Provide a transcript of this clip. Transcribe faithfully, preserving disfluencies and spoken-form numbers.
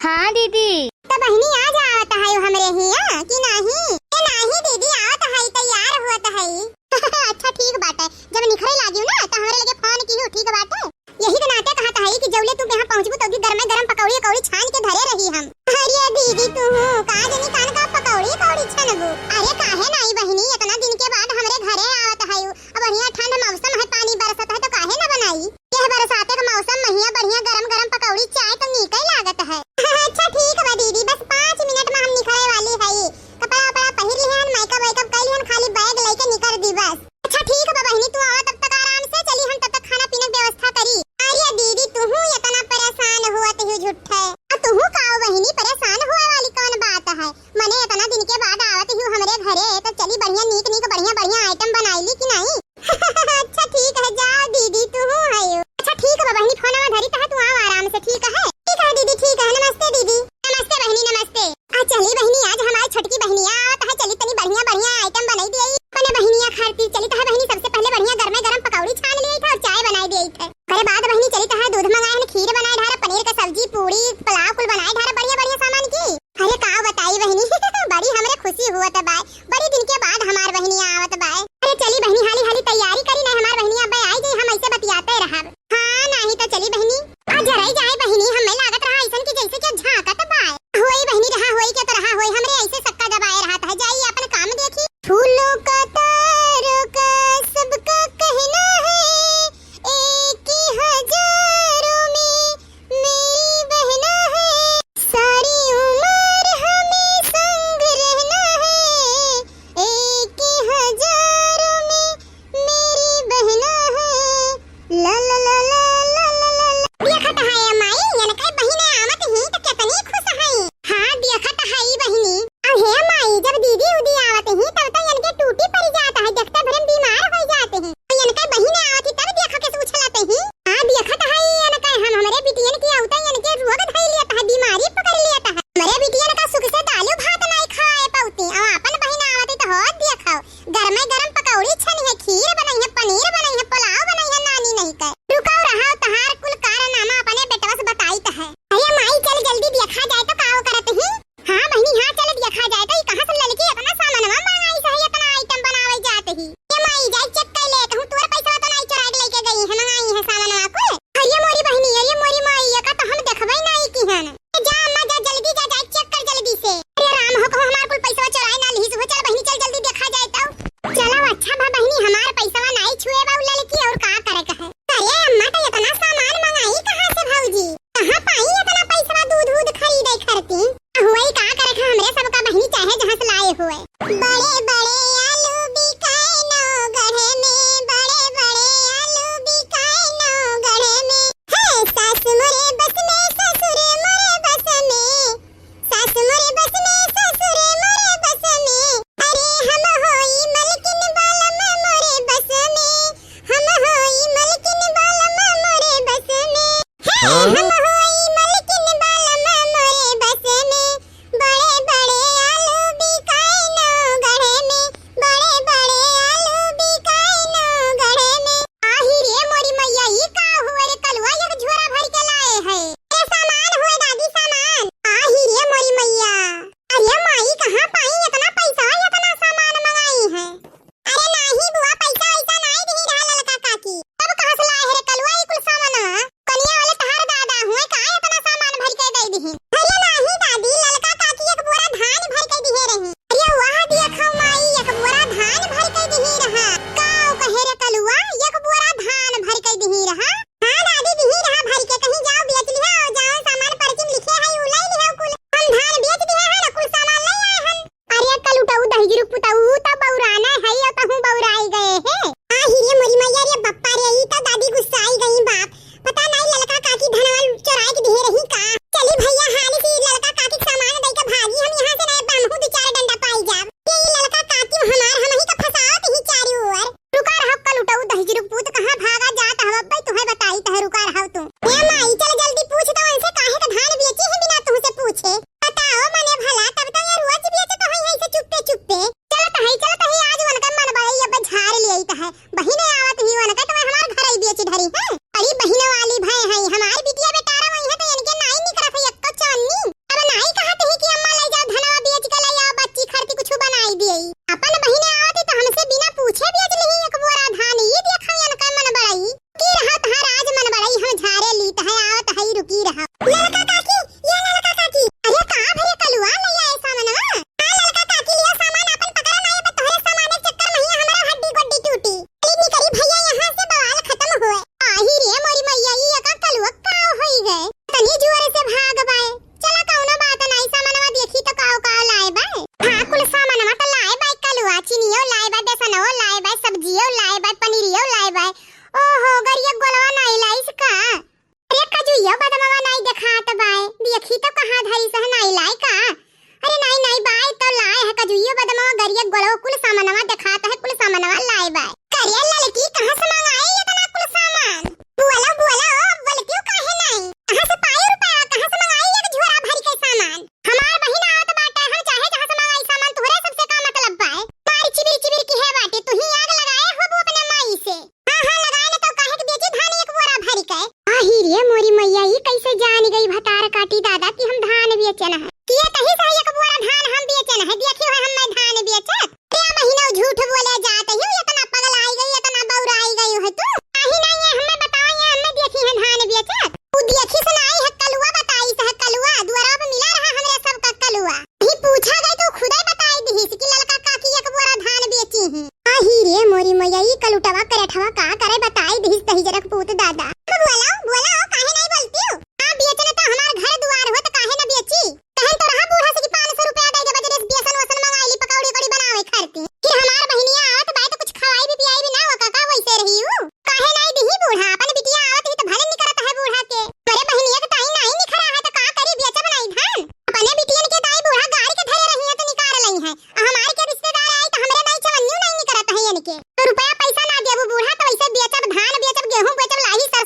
हाँ दीदी। त बहिनी आज आवत है हमरे हिया कि नाही? ए नाही दीदी, आवत है, तैयार होत है। अच्छा ठीक बाटे, जब निकरे लागियो ना त हमरे लगे फोन किहू, ठीक बाटे? यही के नाते कहत है कि जौले तू यहाँ पहुँचबू तो गरमे गरम पकौड़ी उकौड़ी छान के धरे रही हम। अरे दीदी तू का जनी कान का पकौड़ी उकौड़ी छनबू? अरे काहे नाही बहिनी, इतना दिन के बाद हमरे घरे आवत है, अब बढ़िया ठंड मौसम है, पानी बरसत है तो काहे ना बनाई? यह बरसाते के मौसम में हिया बढ़िया गरम गरम पकौड़ी चाय तो नीके लागत है। अच्छा ठीक बा दीदी, बस पाँच मिनट में हम निकरे वाली है। कपड़ा उपड़ा पहिर लिहन, मेकअप वेकअप कर लिहन, खाली बैग लेके निकर दी बस। अच्छा ठीक बा बहिनी, तू आवा तब तक आराम से, चली हम तब तक खाना पीना के व्यवस्था करी। अरे दीदी तू इतना परेशान हुआ तू झूठे। आ तू का बहिनी परेशान हुए वाली कौन बात है? मने इतना दिन के बाद आवत ही हमरे घरे, तो चली बढ़िया नीक नीक बढ़िया बढ़िया आइटम बनाई ली कि नाही? अच्छा ठीक है, जाओ दीदी तू हयो। अच्छा ठीक है बहिनी, फोनवा धरी तह तू आओ आराम से, ठीक है? ठीक है दीदी, ठीक है, नमस्ते दीदी। नमस्ते बहिनी, नमस्ते। आ चली बहिनी, आज हमारी छोटकी बहिनिया आवत है, चली तनी बढ़िया बढ़िया आइटम बनाई दिए अपने बहिनिया खातिर। चली तह बहिनी, सबसे पहले बढ़िया गरमे गरम पकौड़ी छान लिए था और चाय बनाई दिए थे। ओकरे बाद बहिनी चली तह दूध मंगाए हन, खीर बनाए ढारा, पनीर का सब्जी, पूड़ी, पुलाव कुल बनाए ढारा, बढ़िया बढ़िया सामान की। अरे का बताई बहिनी, बड़ी हमरे खुशी हुआ था बाय, बड़ी दिन के बाद हमार बहिनी आवत बाय। अरे चली बहिनी, हाली हाली तैयारी करी, नहीं हमार बहिनी अब आई जाई, हम ऐसे बतियाते रहब। हाँ नाही तो चली बहिनी। आ जराई जाए बहिनी, हमें लागत रहा ऐसन कि जैसे कि झांकत बाय। होई बहिनी रहा, होई के तो रहा होई, हमरे ऐसे सक्का दबाए रहा था, जाई अपन काम देखी। फूलों का तारों का सबका कहना है, एक ही हजारों में मेरी बहना है, सारी उम्र हमें संग रहना है, एक ही हजारों में मेरी बहना है, ला ला ला ला। देखत है ए माई, इनके बहिने आवत ही तो कितनी खुश है। हाँ देखत है बहिनी। अहे माई, जब दीदी उदी आवत ही तब तो इनके टूटी पड़ जात है, देखते भरम बीमार हो जाते हैं। इनके बहिने आवत ही तब देखा के उछलत ही। आ देखत है इनके, हम हमरे बिटियन के आवते इनके रोग धई लियत है, बीमारी पकड़ लियत है। हमरे बिटियन का सुख से दालू भात नाई खाए पाउती, अब आपन बहिन आवत ही तो हो देखो, गरमे गरम पकौड़ी छनी है, खीर बनाई है, पनीर बनाई है, पुलाव बनाई है, नानी नहीं कहे। रुकाओ रहा, तहार कुल कारनामा अपने बेटवा से बताइत है। अरे माई चल जल्दी देखा जाए तो का करत ही। हाँ बहिनी, हाँ, चल देखा जाए तो ई कहाँ से ललकी इतना सामानवा मंगाई से, इतना आइटम बनावे जात ही। ए माई, जाई चेक कर ले, कहूँ तोर पैसा तो नहीं चुरा के लेके गई है, मंगाई है सामानवा कुल। अरे मोरी बहिनी, अरे मोरी माई, ये का तो हम देखबे नहीं की हन। ए जा अम्मा, जा जल्दी जा, जाए चेक कर जल्दी से। अरे राम हो, कहूँ हमार कुल पैसा चुराए ना लिहिस हो। चल बहिनी, चल जल्दी देखा जाए तो। चलो अच्छा बा बहिनी, हमार पैसा नहीं छुए बा उ ललकी, और का करे कहे। अरे अम्मा, तो इतना सामान मंगाई कहाँ से भौजी? कहाँ पाई इतना पैसा दूध वूध खरीदे खरती? हुए का करे खा हमरे सबका बहिनी चाहे जहाँ से लाए हुए। बड़े बड़े आलू बिकाए नौगढ़ में, बड़े बड़े आलू बिकाए नौगढ़ में। है सास मोरे बस में, ससुर मोरे बस में, सास मोरे बस में, ससुर मोरे बस में। अरे हम होई मलकिन बालम मोरे बस में, हम होई मलकिन बालम मोरे बस में। हे, हाँ? हम होई मलकिन बालम मोरे बस में, बड़े बड़े आलू बिकाए नौगढ़ में, बड़े बड़े आलू बिकाए नौगढ़ में। आही रे मोरी मैया, ई का हुए रे कलुआ, एक झोरा भर के लाए है। ए सामान हुए दादी, सामान। आही रे मोरी मैया, अरे माई, कहाँ पाई इतना पैसा, इतना सामान मंगाई है? अरे नाही बुआ, पैसा वैसा नाही दिही रहा ललका काकी। तब कहाँ से लाए है रे कलुआ ई कुल सामानवा? कनिया वाले तहार दादा हुए का इतना सामान भर के दे दिही? अरे नाही दादी, ललका काकी एक बोरा धान भर के दिहे रही। अरे वाह, देखो माई, एक बोरा धान भर के दिही रहा। का कहे रे कलुआ, एक बोरा धान भर के दिही रहा? हाँ दादी, दिही रहा भर के, कहीं जाओ बेच लिहा और जाओ सामान पर्ची में लिखे है उ ले लिहा कुल। हम धान बेच दिहे है ना, कुल सामान ले आए हम। अरे कलुटऊ दहिजरू पुतऊ, त बौराना है, यो तहूँ बौराई गए है। आ ही रे मोरी मैया रे बप्पा रे, ई त दादी गुस्साई गई बाप। पता नहीं ललका काकी धनवा चुराए के दिहे रही का। चली भैया, हाथ भतार काटी दादा कि हम धान बेचन है। किए तही से एक बोरा धान हम बेचन है, देखी हो हम्मे धान बेचत। ते महीना झूठ बोले जात ही, इतना पगलाई गई, इतना बौराई गई है तू। काहे नहीं है, हम्मे बताओ, ये हम्मे देखी है धान बेचत। तू देखी सुनाई है कलुआ, बताई से है कलुआ, दुआरा पे मिला रहा हमरे सब का कलुआ। ही पूछा गई तो खुदे बताई दिहिस कि ललका काकी एक बोरा धान बेची है। आही रे मोरी मैया, ई कलुटवा करेठवा का करे बताई दिहिस तही जरक पूत दादा। अब बोलाओ, बोलाओ, काहे नहीं बोलती हो? हाँ, बेचने तो हमार घर दुआर हो तो काहे न बेची? कहन तो रहा बूढ़ा से कि पाँच सौ रुपया दे देबा, जरे बेसन वसन मंगाई ली, पकौड़ी उकौड़ी बनावे खातिर। फिर हमार बहिनिया आवत बाय तो कुछ खवाई भी पियाई भी ना हो, काका वैसे रही हूँ। काहे नहीं दिही बूढ़ा, अपन बिटिया आवत ही तो भले निकरत है बूढ़ा के। अरे बहिनिया के ताई नहीं निकरा है तो का करी, बेचब नहीं धान? अपने बिटियन के दाई बूढ़ा गाड़ी के धरे रही है तो निकाल लई है। आ हमार के रिश्तेदार आई तो हमरे नहीं चवन्नियो नहीं निकरत है इनके। तो रुपया पैसा ना देबू बूढ़ा तो वैसे बेचब धान, बेचब गेहूं, बेचब लाही सब।